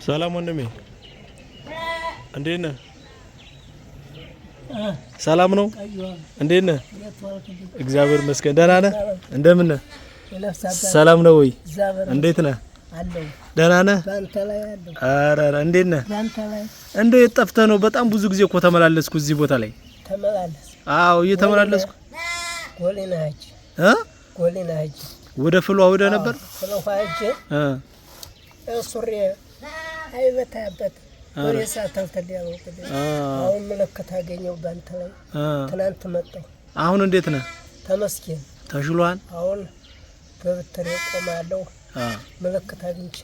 ሰላም ወንድሜ፣ እንዴት ነህ? ሰላም ነው? እንዴት ነህ? እግዚአብሔር ይመስገን። ደህና ነህ? እንደምን ነህ? ሰላም ነው ወይ? እንዴት ነህ? ደህና ነህ? ኧረ እንዴት ነህ? እንደው የት ጠፍተህ ነው? በጣም ብዙ ጊዜ እኮ ተመላለስኩ እዚህ ቦታ ላይ። አዎ እየተመላለስኩ ወደ ፍሏ ወደ ነበር ሱሪ አይበታበት ወሬሳ ተልተል ያለው አሁን ምልክት አገኘው ባንተ ላይ። ትናንት መጣሁ። አሁን እንዴት ነህ? ተመስገን። ተሽሏል። አሁን በብትሬ ቆማለሁ። ምልክት አግኝቼ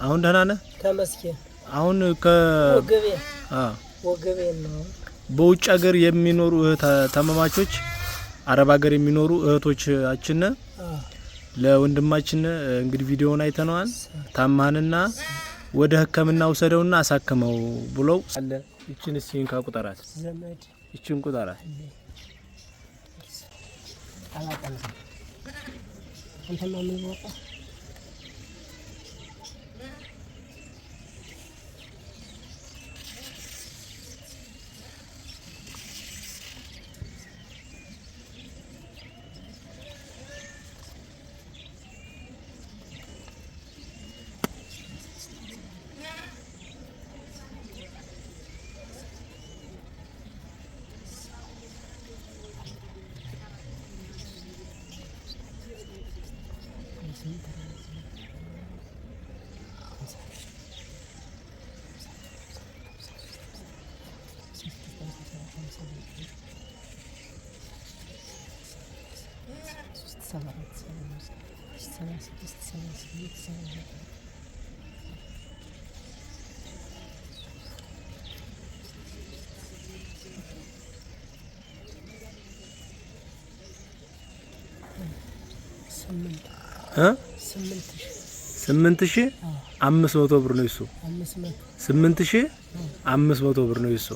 አሁን ደህና ነህ? ተመስገን። አሁን ከወገቤ ወገቤ ነው። በውጭ ሀገር የሚኖሩ ተመማቾች፣ አረብ ሀገር የሚኖሩ እህቶቻችን ለወንድማችን እንግዲህ ቪዲዮውን አይተነዋል። ታማህንና ወደ ሕክምና ውሰደውና አሳክመው ብለው አለ። ይችን እስኪ እንካ ቁጠራት፣ ይችን ቁጠራት። 8,500 ብር ነው እሱ። 8,500 ብር ነው እሱ።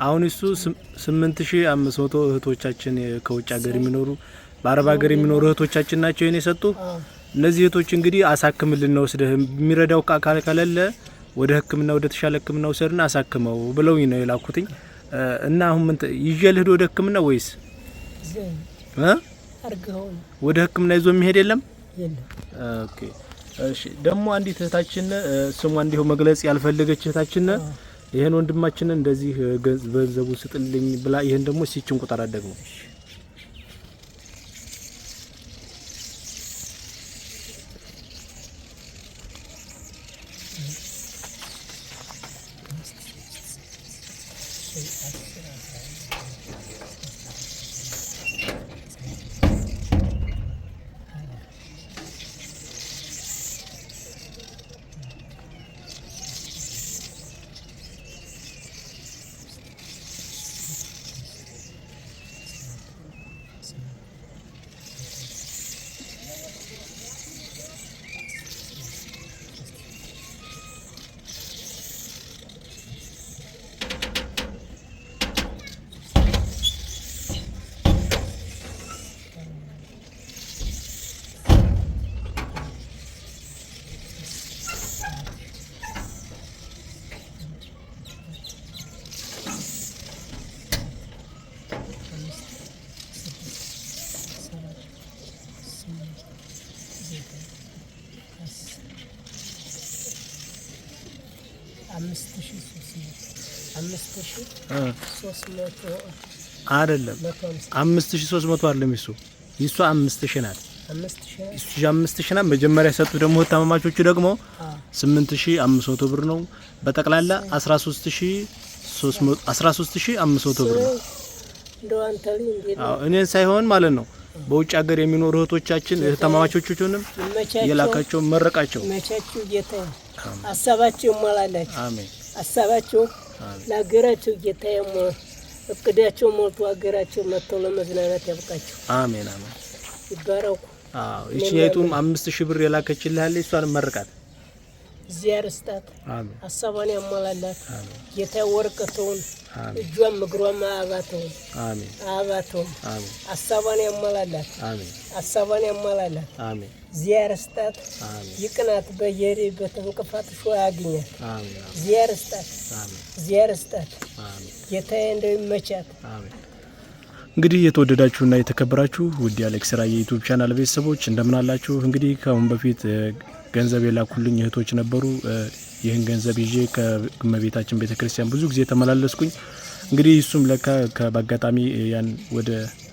አሁን እሱ 8,500 እህቶቻችን ከውጭ ሀገር የሚኖሩ፣ በአረብ ሀገር የሚኖሩ እህቶቻችን ናቸው የኔ የሰጡ። እነዚህ እህቶች እንግዲህ አሳክምልን ነው፣ ወስደህ የሚረዳው አካል ከሌለ ወደ ሕክምና፣ ወደ ተሻለ ሕክምና ውሰድና አሳክመው ብለውኝ ነው የላኩትኝ። እና አሁን ምን ይዤ ልሂድ ወደ ሕክምና ወይስ ወደ ሕክምና ይዞ የሚሄድ የለም? Okay እሺ። ደግሞ አንዲት እህታችን፣ ስሟ እንዲሁ መግለጽ ያልፈለገች እህታችን፣ ይሄን ወንድማችንን እንደዚህ ገንዘቡን ስጥልኝ ብላ፣ ይሄን ደግሞ ሲችን ቁጠራት ደግሞ። አይደለም፣ 5,300 አይደለም፣ እሱ ይሷ 5,000 ናት። እሱ 5,000 ናት። መጀመሪያ የሰጡት ደግሞ ታማማቾቹ ደግሞ 8,500 ብር ነው። በጠቅላላ 13,500 ብር ነው። አዎ እኔን ሳይሆን ማለት ነው፣ በውጭ ሀገር የሚኖሩ እህቶቻችን እህትማማቾቹንም የላካቸው መረቃቸው። መቻችሁ ጌታ ሀሳባቸው ይሞላላችሁ። አሜን። ሀሳባቸው ለሀገራቸው ጌታ እቅዳቸው ሞልቶ ሀገራቸው መጥተው ለመዝናናት ያብቃቸው። አሜን አሜን። ይባረኩ። አዎ ይቺኛይቱም 5,000 ብር የላከችልህ አለ፣ እሷን መርቃት። እግዚአብሔር ይስጣት፣ አሜን። ሀሳቧን ያሟላላት ጌታ። ወረቀተውን አሜን። እጇም እግሯም አያባተውም አሜን። አያባተውም። አሜን። ሀሳቧን ያሟላላት፣ አሜን። ሀሳቧን ያሟላላት አሜን። እግዚአብሔር ይስጣት፣ አሜን። ይቅናት። በየሄደበት እንቅፋት እሾህ አያግኛት። አሜን። እግዚአብሔር ይስጣት፣ አሜን። እግዚአብሔር ይስጣት። አሜን። ጌታዬ እንደው ይመቻት። አሜን። እንግዲህ የተወደዳችሁና የተከበራችሁ ውድ የአሌክስ ራያ የ YouTube channel ቤተሰቦች እንደምን አላችሁ? እንግዲህ ከአሁን በፊት ገንዘብ የላኩልኝ እህቶች ነበሩ። ይህን ገንዘብ ይዤ ከእመቤታችን ቤተክርስቲያን ብዙ ጊዜ ተመላለስኩኝ። እንግዲህ እሱም ለካ በአጋጣሚ ያን ወደ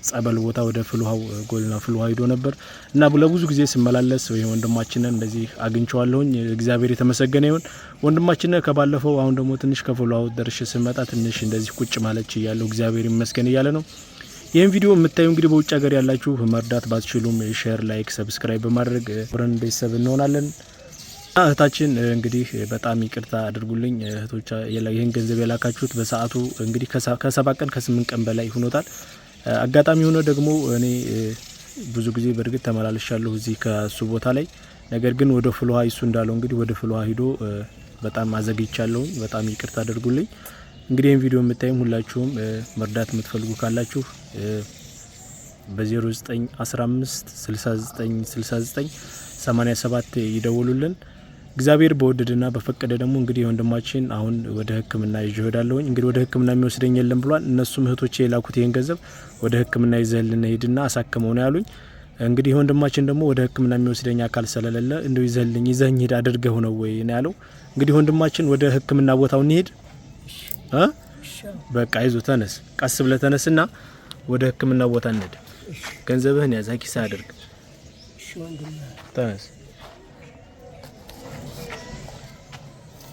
ጸበል ቦታ ወደ ፍልውሃው ጎልና ፍልውሃ ሂዶ ነበር እና ለብዙ ጊዜ ስመላለስ ይህ ወንድማችንን እንደዚህ አግኝቼዋለሁኝ። እግዚአብሔር የተመሰገነ ይሁን። ወንድማችንን ከባለፈው አሁን ደግሞ ትንሽ ከፍልውሃው ደርሼ ስመጣ ትንሽ እንደዚህ ቁጭ ማለት ችያለሁ፣ እግዚአብሔር ይመስገን እያለ ነው። ይህን ቪዲዮ የምታዩ እንግዲህ በውጭ ሀገር ያላችሁ መርዳት ባትችሉም share፣ like፣ subscribe በማድረግ አብረን ቤተሰብ እንሆናለን። እህታችን እንግዲህ በጣም ይቅርታ አድርጉልኝ እህቶች፣ ይህን ገንዘብ የላካችሁት በሰዓቱ እንግዲህ ከ7 ቀን ከ8 ቀን በላይ ሆኖታል። አጋጣሚ ሆኖ ደግሞ እኔ ብዙ ጊዜ በእርግጥ ተመላልሻለሁ እዚህ ከሱ ቦታ ላይ፣ ነገር ግን ወደ ፍልውሃ እሱ እንዳለው እንግዲህ ወደ ፍልውሃ ሂዶ በጣም አዘግይቻለሁኝ። በጣም ይቅርታ አድርጉልኝ። እንግዲህ ይህን ቪዲዮ የምታዩም ሁላችሁም መርዳት የምትፈልጉ ካላችሁ በ0915 69 69 87 ይደውሉልን። እግዚአብሔር በወደደና በፈቀደ ደግሞ እንግዲህ ወንድማችን አሁን ወደ ሕክምና ይዤ እሄዳለሁኝ። እንግዲህ ወደ ሕክምና የሚወስደኝ የለም ብሏል። እነሱም እህቶቼ የላኩት ይህን ገንዘብ ወደ ሕክምና ይዘህልን ሂድና አሳክመው ነው ያሉኝ። እንግዲህ ወንድማችን ደግሞ ወደ ሕክምና የሚወስደኝ አካል ስለሌለ እንደው ይዘህልኝ ይዘህኝ ሂድ አድርገው ነው ወይ ነው ያለው። እንግዲህ ወንድማችን ወደ ሕክምና ቦታው እንሂድ እ በቃ ይዞ ተነስ፣ ቀስ ብለህ ተነስና ወደ ሕክምና ቦታ እንሂድ። ገንዘብህን ያዝ፣ ኪስህ አድርግ። እሺ ወንድሜ፣ ተነስ፣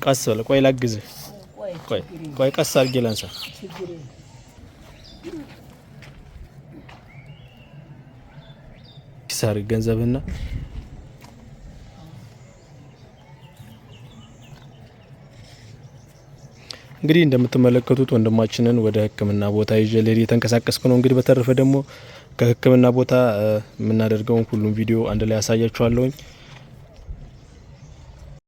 ቀስ በል። ቆይ ላግዝህ። ቆይ ቆይ ቆይ፣ ቀስ አድርጌ ላንሳ። ችግር የለም። ኪስህ አድርግ ገንዘብህና እንግዲህ እንደምትመለከቱት ወንድማችንን ወደ ሕክምና ቦታ ይዤ ልሄድ እየተንቀሳቀስኩ ነው። እንግዲህ በተረፈ ደግሞ ከሕክምና ቦታ የምናደርገውን ሁሉም ቪዲዮ አንድ ላይ ያሳያችኋለሁኝ።